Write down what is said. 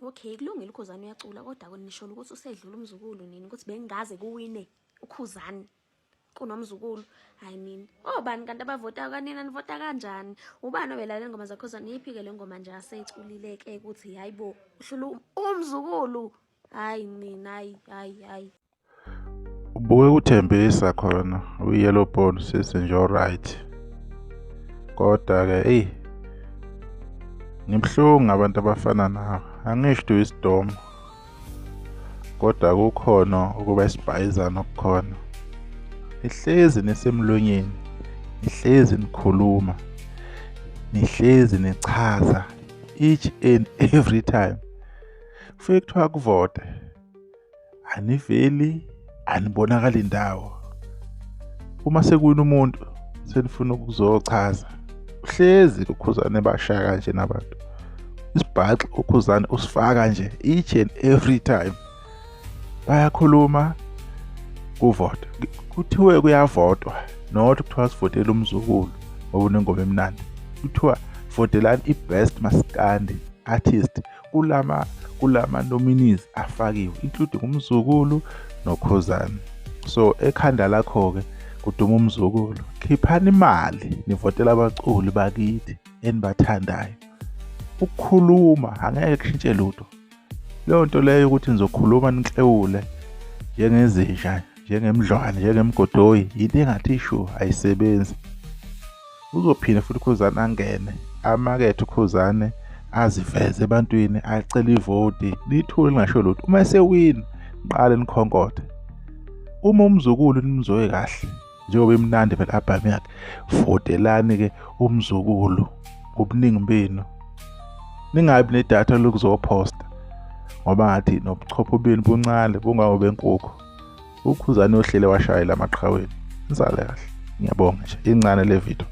Okay, kulungile, uKhuzani uyacula, kodwa nisholo ukuthi usedlula uMzukulu nini, ukuthi bengaze kuwine uKhuzani kunoMzukulu. Hayi nini, obani kanti abavotayo kanina? Nivota kanjani? Ubani obelalela ingoma zaKhuzani? Yiphi-ke le ngoma nje aseyiculile-ke ukuthi hayi bo, uhlula uMzukulu? Hayi nina, hayi, hayi, hayi. Ubuke uthembisa khona uyi-yellow bone sisi nje, alright, kodwa-ke eyi, ngibuhlungu ngabantu abafana nawe. Angisho ukuthi uyisidomu, kodwa kukhona ukuba isibhayizana okukhona. Nihlezi nisemlonyeni, nihlezi nikhuluma, nihlezi nichaza each and every time kufike kuthiwa kuvote, aniveli, anibonakali indawo. Uma sekuwina umuntu, senifuna ukuzochaza. Uhlezi uKhuzane bashaya kanje nabantu isibhaxi. UKhuzane usifaka nje each and every time. Bayakhuluma kuvota, kuthiwe kuyavotwa, not kuthiwa sivotele uMzukulu ngoba unengoma emnandi. Kuthiwa votelani i-best maskandi artist kulama nominees afakiwe, including uMzukulu noKhuzani. So ekhanda lakho-ke kuduma uMzukulu. Khiphani imali, nivotela abaculi bakithi enibathandayo. Ukukhuluma angeke kushintshe lutho. Leyo nto leyo ukuthi nizokhuluma niklewule njengezinja, njengemdlwane, njengemgodoyi, into engathi shu ayisebenzi. Uzophinda futhi uKhuzane angene amakethe, uKhuzane aziveze ebantwini, acele ivoti, nithule ningasho lutho. Uma esewina, niqale nikhonkothe. Uma uMzukulu nimzwe kahle, njengoba imnandi phela album yakhe, votelani-ke uMzukulu ngobuningi benu. Ningabi nedatha lokuzophosta ngoba ngathi nobuchopho benu buncane bungangobenkukhu. UKhuzane ohlele washayela amaqhaweni. Nisale kahle, ngiyabonga nje, incane le video.